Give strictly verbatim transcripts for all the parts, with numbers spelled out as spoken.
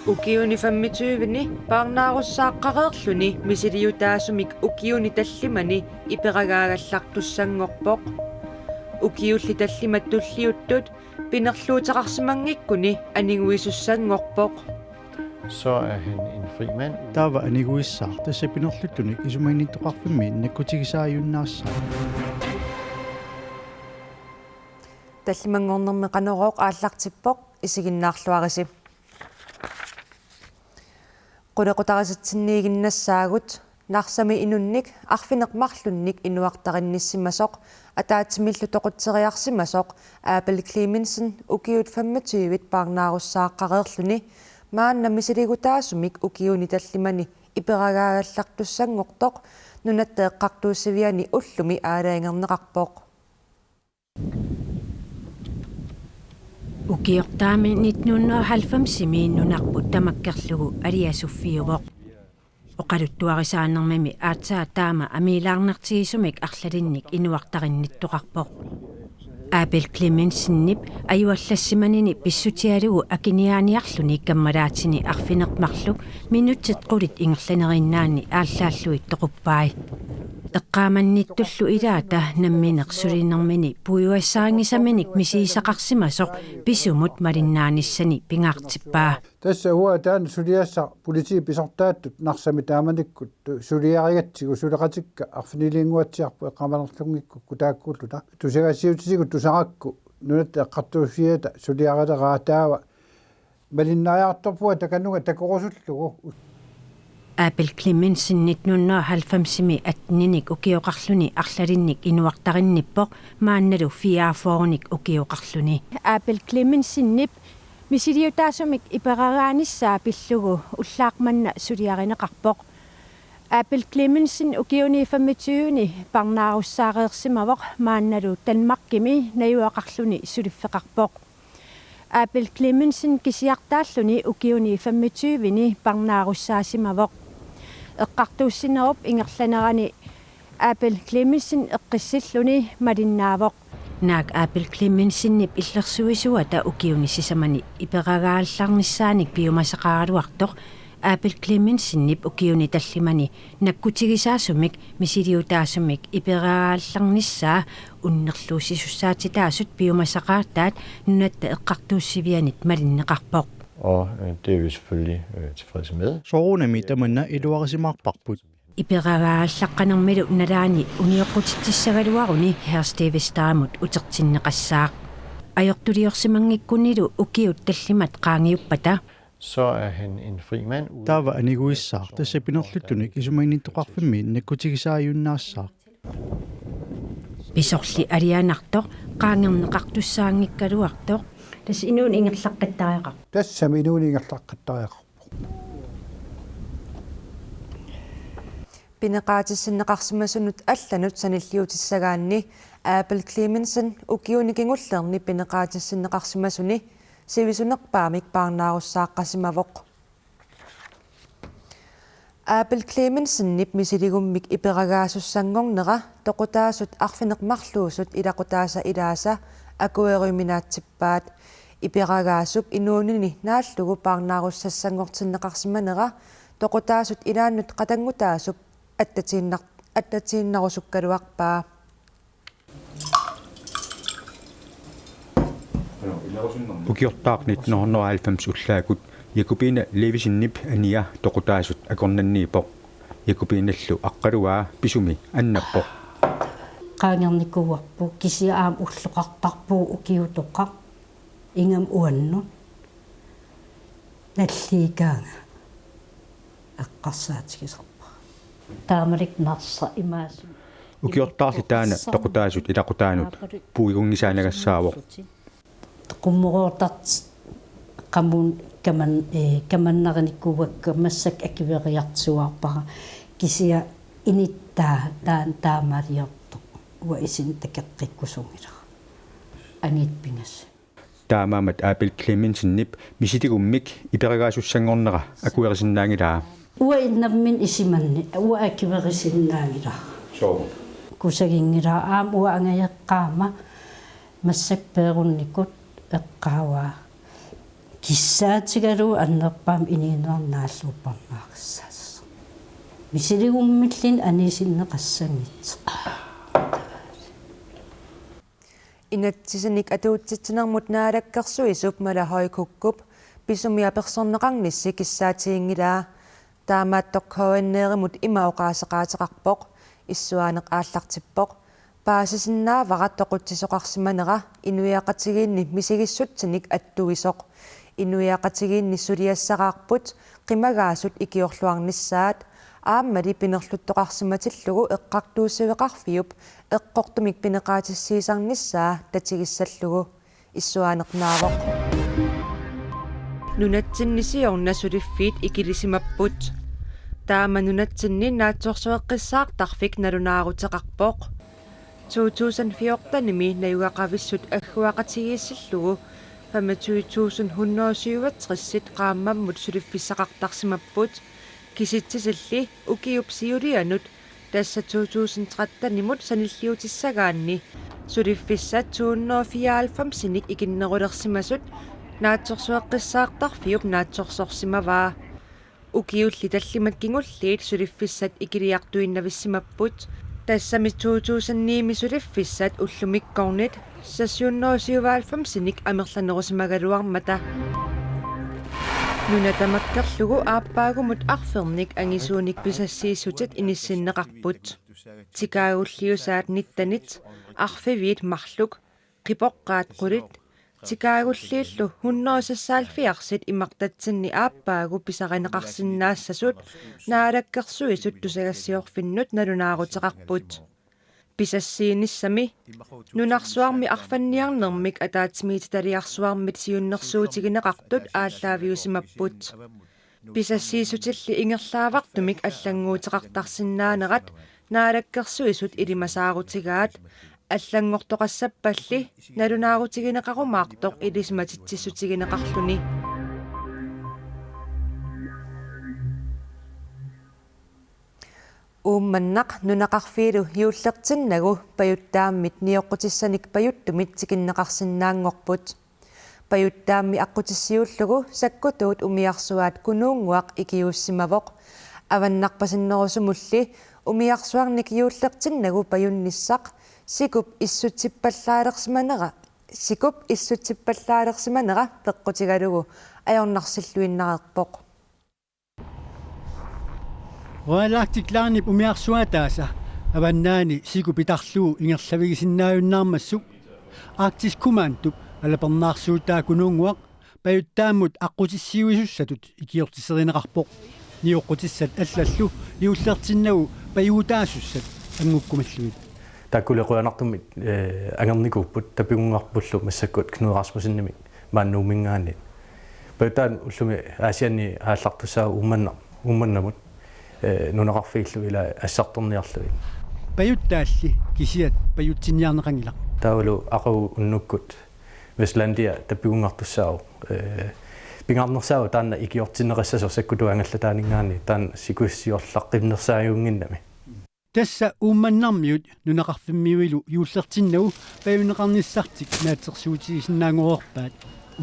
Ukiuni femogtyveni parnaarussaaqqareerluni misiliutaasumik ukiuni tallimani iperagaagallartussanngorpoq. Ukiulli tallimat tulliuttut pinerluuteqarsimanngikkuni aniguisussanngorpoq. Så er han en fri mand. Taava aniguissaaq tassa pinerluttunik isumaginnittoqarfimmi nakkutigisaajunnaassaaq. Tallimanngornermi Qanorooq aallartippoq, isiginnaarluarisi. Qulequtarisitsinniiginnassaagut. Narsami inunnik arfineq-marlunnik inuartarinnissimasoq ataatsimillu toqutseriarsimasoq Abel Clemmensen ukiut femogtyvit parnaarussaaqqareerluni maanna misiligutaasumik ukiuni tallimani iperagaagallartussanngortoq Nunatta Eqqartuussiviani ullumi aalajangerneqarpoq. Ukiortaami nitten hundrede og halvfemsimi nunarput tamakkerlugu aliasuffiuvoq. Oqaluttuarisaanermimi aatsaat taama amiilaarnertigisumik arlalinnik inuartarinnittoqarpoq. Abel Clemmensenip ajuallassimanini pissutigalugu akiniaaniarluni kammalaatini arfineq-marluk minutsit qulit ingerlaneriinnaanni aallaallugit toquppai. Eqqaamannittullu ilaata nammineq sulinermini puigugassarinngisaminik misigisaqarsimasoq pisumut malinnaanissani pingaartippaa. Tassa uanga taanna suliassaq politiit pisortaattut Narsami taamanikkut suliarigatsigu suleqatikka arfiniliinnguatsiarput eqqaamanerlunngikkukku taakkuulluta. Tusagassiuutitigut tusarakku Nunatta Eqqartuussiviata suliarileraa taava malinnaariartorpunga takanunga takorusullugu. Abel Clemmensen nitten hundrede og halvfemsimi atteninik ukioqarluni arlalinnik inuartarinnippoq maannalu fireogfyrrenik ukioqarluni. Abel Clemmensenip misiliutaasumik iperagaanissaa pillugu ullaaq manna suliarineqarpoq. Abel Clemmensen ukiuni femogtyveni parnaarussaareersimavoq maannalu Danmarkimi najugaqarluni suliffeqarpoq. Abel Clemmensen kisiartaalluni ukiuni femogtyveni parnaarussaasimavoq. Eqqartuussinerup ingerlanerani Abel Clemmensen eqqissilluni malinnaavoq. Naak Abel Clemmensenip illersuisuata ukiuni sisamani iperagaallarnissaanik piumasaqaraluartoq Abel Clemmensenip ukiuni tallimani nakkutigisaasumik misiliutaasumik iperagaallarnissaa unnerluussisussaatitaasut piumasaqaataat Nunatta Eqqartuussivianit malinneqarpoq. Og øh, det er vi selvfølgelig øh, tilfredse med. Soorunami tamanna iluarisimaarparput. Iperagaallaqqanermilu nalaani unioqqutitsissagaluaruni Herstevestamut utertinneqassaaq. Ajortuliorsimanngikkunnilu ukiut tallimat qaangiuppata. Så er han en fri mand. Ude Taava aniguissaaq tassa pinerluttunik isumaginnittoqarfimmi nakkutigisaajunnaassaaq. Pisorli alianartoq qaangerneqartussaanngikkaluartoq. Tassa inuuneq ingerlaqqittariaqarpoq. Tassami inuuneq ingerlaqqittariaqarpoq. Pineqaatissinneqarsimasunut allanut sanilliutissagaanni Abel Clemmensen ukiuni kingullerni pineqaatissinneqarsimasuni sivisunerpaamik parnaarussaaqqasimavoq. Abel Clemmensenip misiligummik iperagaasussanngornera toqutaasut arfineq-marluusut ilaqutaasa ilaasa akueriuminaatsippaat. Iperagaasup inuunini naallugu parnaarussassanngortinneqarsimanera toqutaasut ilaannut qatanngutaasup attatiinnar-, attatiinnarusukkaluarpaa. Ukiortaaq nitten hundrede og halvfems ullaakkut Jakobine Levisenip ania toqutaasut akornanniippoq. Jakobinellu aqqaluaa pisumi annappoq. Qaangernikuuarput kisianni aamma ulloqartarpugut ukiutoqaq ingammik uannut nalliikkaanga eqqarsaatigisarpara. Taamalik Narsaq imaasumik. Ukiortaarli taanna toqutaasut ilaqutaanut puigunngisaanagassaavoq. Qummoroortartut qamuuna kaman-, ee, kamannarinikuuakka massakkut akueriartuaarpara kisianni inittaa taanna taamaaliortoq uanga isinut takoqqikkusunngilara. Angiit pingasut. Taamaammat Abel Clemmensenip misiligummik iperagaasussanngornera akuerisinnaanngilaa. Uanga nammineq isumanni uanga akuerisinnaanngilaq. Sooq. Kusaginngilara aamma uanga angajoqqaama massakkut peerunnikut eqqaavaa. Kissaatigalugu annerpaamik inuunerit naalluupparnaarissaassaaq. Misiligummilluunniit anisinneqassanngitsoq. Inatsisinik atuutsitsinermut naalakkersuisup Mala Høy Kukkup pisumik apersorneqarnissi kissaatiginngilaa. Taamaattoq K N R-imut ima oqaaseqaateqarpoq: Issuaaneq aallartippoq. Paasisinnaavara toqutsisoqarsimanera inuiaqatigiinni misigissutsinik attuisoq. Inuiaqatigiinni suliassaraarput qimagaasut ikiorluarnissaat, aammali pinerluttoqarsimatillugu eqqartuussiveqarfiup eqqortumik pineqaatissiisarnissaa tatigissallugu. Issuaaneq naavoq. Nunatsinni siorna suliffiit ikilisimapput. Taama nunatsinni naatsorsueqqissaartarfik nalunaaruteqarpoq. To tusind fjortenimi najugaqavissut agguaqatigiissillugu femogtyve tusind hundrede syvogtresit qaammammut suliffissaqartarsimapput. Kisitsisilli ukiup siulianut, tassa to tusind trettenimut sanilliutissagaanni, suliffissat to hundrede fireoghalvfemsinik ikinnerulersimasut naatsorsueqqissaartarfiup naatsorsorsimavaa. Ukiulli tallimat kingulliit suliffissat ikiliartuinnavissimapput. Tassami to tusind nimi suliffissat ullumikkornit seks hundrede syvoghalvfemsinik amerlanerusimagaluarmata. Nuna tamakkerlugu aappaagumut arfernik angisuunik pisassiissutit inissinneqarput. Tikaagulliusaat nittenit, arfiviit marluk, qipoqqaat qulit, tikaagulliillu hundrede seksoghalvfjerdsit imartatsinni aappaagu pisarineqarsinnaassasut Naalakkersuisut tusagassiorfinnut nalunaaruteqarput. Pisassiinissami nunarsuarmi arfanniarnermik ataatsimiititaliarsuarmit siunnersuutigineqartut aallaaviusimapput. Pisassiissutilli ingerlaavartumik allannguuteqartarsinnaanerat Naalakkersuisut ilimasaarutigaat, allanngortoqassappalli nalunaarutigineqarumaartoq ilisimatitsissutigineqarluni. Uummannaq nunaqarfiilu juullertinnagu pajuttaammit nioqqutissanik pajuttumit tikinneqarsinnaanngorput. Pajuttaammi aqqutissiuullugu sakkutuut umiarsuaat Kunuunnguaq ikiuussimavoq. Avannarpasinnerusumulli umiarsuarnik juullertinnagu pajunnissaq sikup issutsippallaalersimanera, sikup issutsippallaalersimanera peqqutigalugu ajornarsilluinnareerpoq. Royal Arctic Linep umiarsuaataasa avannaani siku pitarlugu ingerlavigisinnaajunnaarmassuk Arktisk Kommandop alapernaarsuutaa Kunuunnguaq pajuttaammut aqqutissiuisussatut ikiortitserineqarpoq. Nioqqutissat allallu juullertinnagu pajuutaasussat anngukkumallugit. Taakkuli qujanartumik, eh, angernikuupput, tapigungarpullu massakkut Knud Rasmussenimik maani Nuumminngaanniit. Pajuttaat ullumi Aasianni aallartussaavoq Uummannaq, Uummannamut, eh, nunaqarfiillu ila assartorniarlugit. Pajuttaalli kisiat pajutsinniarneqanngilaq. Taavalu aqagu unnukkut Westlandia tapigungartussaavoq, eh, pingaarnersaavoq taanna ikiortinneqassasoq sakkutuut angallataaninngaanniit, taanna sikusiorlaqqinnersaajunnginnami. Tassa Uummannarmiut nunaqarfimmiuilu juullertinnagu pajunneqarnissartik naatsorsuutigisinnaanngoreerpaat.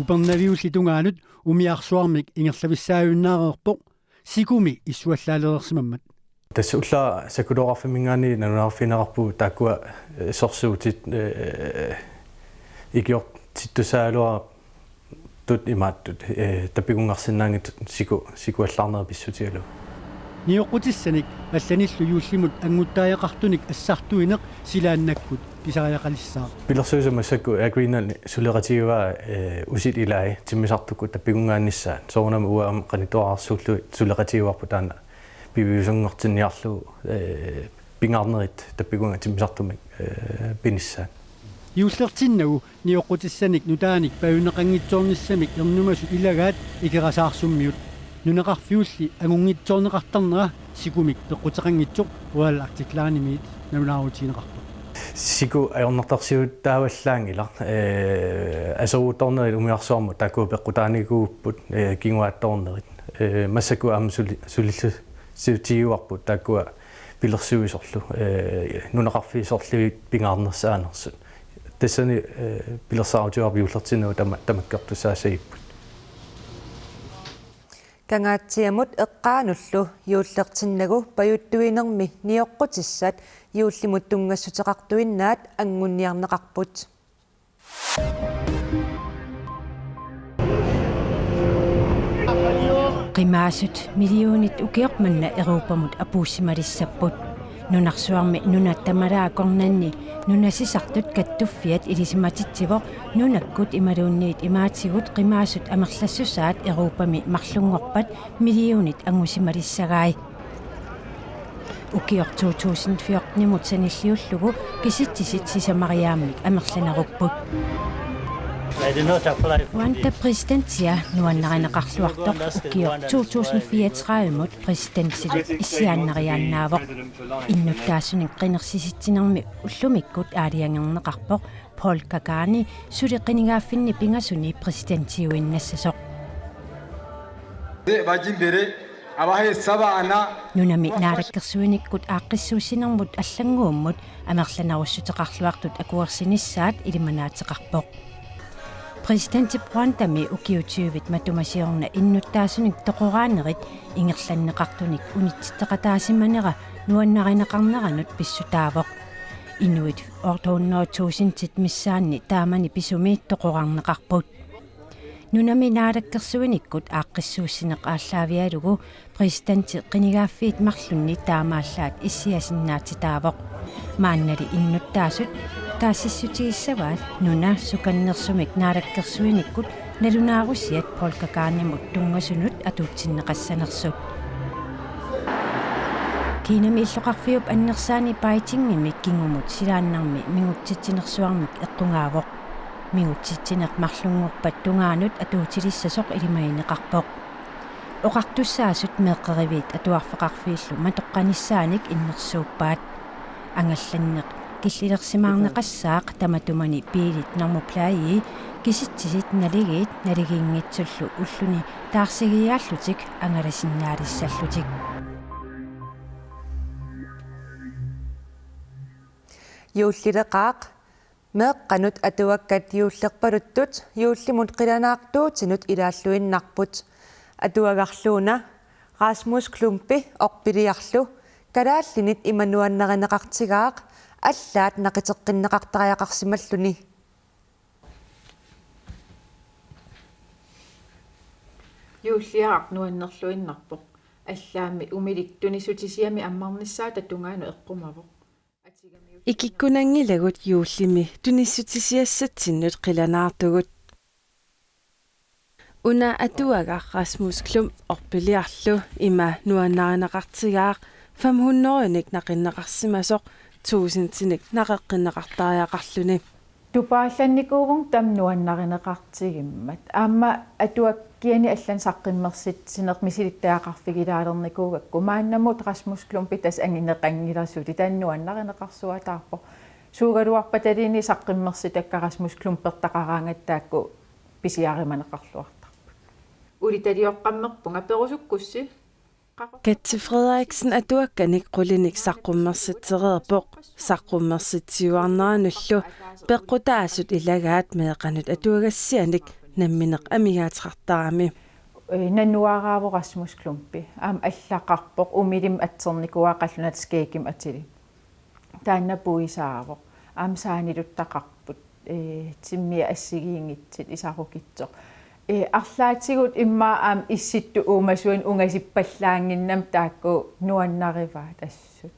Upernaviulli tungaanut umiarsuarmik ingerlavissaajunnareerpoq sikumi issuallaalereersimammat. Tassa ullaaq sakkutooqarfimminngaanniit nalunaarfigineqarpugut taakkua, eh, sorsuutit, eh, ikiortittussaagaluartut imaattut, eh, tapigungarsinnaanngitsut siku-, sikuallaarnerit pissutigalugu. Nioqqutissanik allanillu juullimut anguttariaqartunik assartuineq silaannakkut pisariaqalissaaq. Pilersuisut massakkut Air Greenland suleqatigivaa, eh, usit ilai timmisartukkut tapigungaannissaat. Soorunami uanga aamma qanittuararsuullugit suleqatigivarput taanna piviusunngortinniarlugu, eh, pingaarnerit tapigunga timmisartumik, eh, pinissaat. Juullertinnagu nioqqutissanik nutaanik pajunneqanngitsoornissamik ernumasut ilagaat Ikerasaarsummiut. Nunaqarfiulli angunngitsoorneqartarnera sikumik peqquteqanngitsoq Royal Arctic Linemiit nalunaarutigineqarpoq. Siku ajornartorsiutaavallaanngilaq, eh, aserortoornerit umiarsuarmut taakkua peqqutaanikuupput, eh, kinguaattoornerit. Eh, massakkut aamma suli-, sulissutigiuarput taakkua pilersuisorlu, eh, nunaqarfiit sorliit pingaarnersaanersut. Tassani, eh, pilersaarutigaarput juullertinnagu tama-, tamakkertussaassagippugut. Kangaatsiamut eqqaanullu juullertinnagu pajuttuinermi nioqqutissat juullimut tunngassuteqartuinnaat anguniarneqarput. Qimaasut millionit ukioq manna Europamut apuussimalissaapput. Nunarsuarmi nuna tamalaat Grønlandi nunasisartut kattuffiat ilisimatitsivoq nunakkut imaluunniit imaatigut qimaasut amerlassusaat Europami marlunngorpat millionit angusimalissagaat. Ukioq to tusind fjortenimut sanilliullugu kisitsisit sisamariaammik amerlanerupput. Rwanda præsidentia nuannarineqarluartoq ukioq to tusind fireogtredivemut præsidentilu issiaannariaannaavoq. Innuttaasunik qinersisitsinermi ullumikkut aalajangerneqarpoq Paul Kagame suli qinigaaffinni pingasuni præsidentiuinnassasoq. Nunami naalakkersuinikkut aaqqissuussinermut allannguummut amerlanerussuteqarluartut akuersinissaat ilimanaateqarpoq. Præsidentip Rwandami ukiut tyvit matuma siorna innuttaasunik toqoraanerit ingerlanneqartunik unitsitseqataasimanera nuannarineqarneranut pissutaavoq. Inuit otte hundrede tusindit missaanni taamani pisumi toqorarneqarput. Nunami naalakkersuinikkut aaqqissuussineq aallaavigalugu præsidenti qinigaaffiit marlunni taamaallaat issiasinnaatitaavoq. Maannali innuttaasut taasissutigissavaat nuna sukannersumik naalakkersuinikkut nalunaarusiat Paul Kagamemut tunngasunut atuutsinneqassanersut. Kinami illoqarfiup annersaani Beijingimi kingumut silaannarmi mingutsitsinersuarmik eqqugaavoq. Mingutsitsineq marlunngorpat tungaanut atuutilissasoq ilimagineqarpoq. Oqartussaasut meeqqeriviit atuarfeqarfiillu matoqqanissaanik innersuuppaat. Angallanneq killilersimaarneqassaaq tamatumani biilit nummerplader, kisitsisit naligiit naligiinngitsullu ulluni taarsigiaallutik angalasinnaalissallutik. Juullileqaaq. Meeqqanut atuakkat juullerpaluttut juullimut qilanaartuutinut ilaalluinnarput. Atuagarluuna Rasmus Klumpi orpiliarlu kalaallinit ima nuannarineqartigaaq allaat naqiteqqinneqartariaqarsimalluni. Juulliaraq nuannerluinnarpoq. Allaammi umilik tunissutisiami ammarnissaata tungaanut eqqumavoq. Ikikkunanngilagut juullimi tunissutisiassatsinnut qilanaartugut. Una atuagaq Rasmus Klump orpiliarlu ima nuannarineqartigaaq fem hundredenik naqinneqarsimasoq tusindinik naqeqqinneqartariaqarluni. Tupaallannikuuvunga taama nuannarineqartigimmat. Aamma atuakkiani allani saqqummersitsineq misilittagaqarfigilaalernikuugakku. Maannamut Rasmus Klumpi tassa angineqanngilaq suli, taanna nuannarineqarsuataarpoq. Suugaluarpataluunniit saqqummersitakka Rasmus Klumpertaqaraangatta taakku pisiarimaneqarluartarput. Ulitaliorqammerpunga perusukkussi. Katti Frederiksen atuakkanik qulinik saqqummersitsereerpoq. Saqqummersitsiuarneranullu peqqutaasut ilagaat meeqqanut atuagassianik nammineq amigaateqartarami. Ee, nanuaraavoq Rasmus Klumpi. Aamma allaqarpoq, umilimmi atsernikuuaa qallunaatut skæggimik atilik. Taanna puisaavoq. Aamma saaniluttaqarput. Ee, timmiat assigiinngitsut, isarukitsoq. Ee, arlaatigut immaqa aamma Issittut uumasuanut ungasippallaannginnami taakku nuannarivaat assut.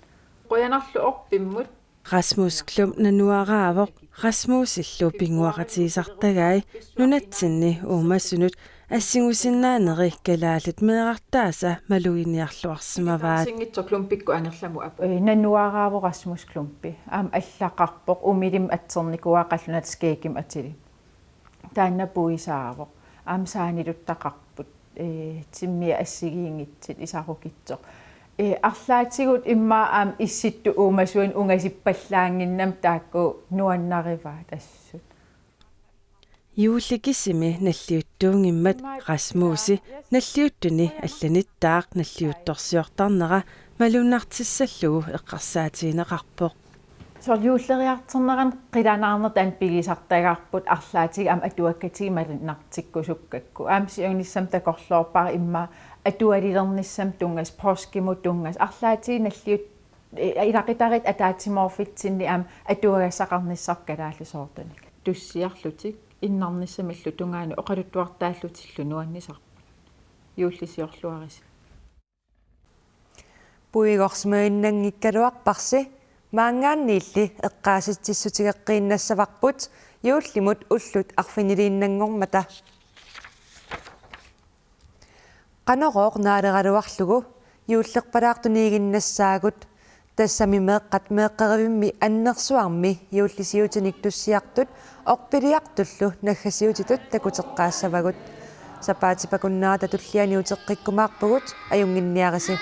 Qujanarlu orpimmut. Rasmus Klump nanuaraavoq Rasmusillu pinnguaqatigisartagai nunatsinni uumasunut assingusinnaaneri kalaallit meerartaasa maluginiarluarsimavaat. Sinngitsoq Klumpikkut angerlamut apu. Ee, nanuaraavoq Rasmus Klumpi. Aamma allaqarpoq, umilimmi atsernikuuaa qallunaatut skæggimik atilik. Taanna puisaavoq. Aamma saaniluttaqarput. Ee, timmiat assigiinngitsut, isarukitsoq. Ee, arlaatigut immaqa aamma Issittut uumasuanut ungasippallaannginnami taakku nuannarivaat assut. Juulli kisimi nalliuttuunngimmat Rasmusi nalliuttuni allanittaaq nalliuttorsiortarnera malunnartissallugu eqqarsaatigineqarpoq. Soorlu juulleriartornerani qilanaarneq taanna pigisartagarput, arlaatigut aamma atuakkatik malunnartikkusukkakku. Aamma siunissami takorloorpara immaqa atualilernissamut tunngasut, poorskimut tunngasut, arlaatigut nalliut- ilaqutariit ataatsimoorfitsinni aamma atuagassaqarnissarput kalaallisoortunik. Tussiarlutik innarnissamillu tungaanut oqaluttuartaallutillu nuannisarput. Juullisiorluarisi. Puigorsimaginnanngikkaluarparsi, maanngaanniilli eqqaasitsissutigeqqiinnassavarput juullimut ullut arfiniliinnanngormata. Qanorooq naaleraluarlugu juullerpalaartuniiginnassaagut, tassami meeqqat meeqqerivimmi annersuarmi juullisiutinik tussiartut orpiliartullu naggasiutitut takuteqqaassavagut. Sapaatip akunnerata tulliani uteqqikkumaarpugut, ajunnginniarisi.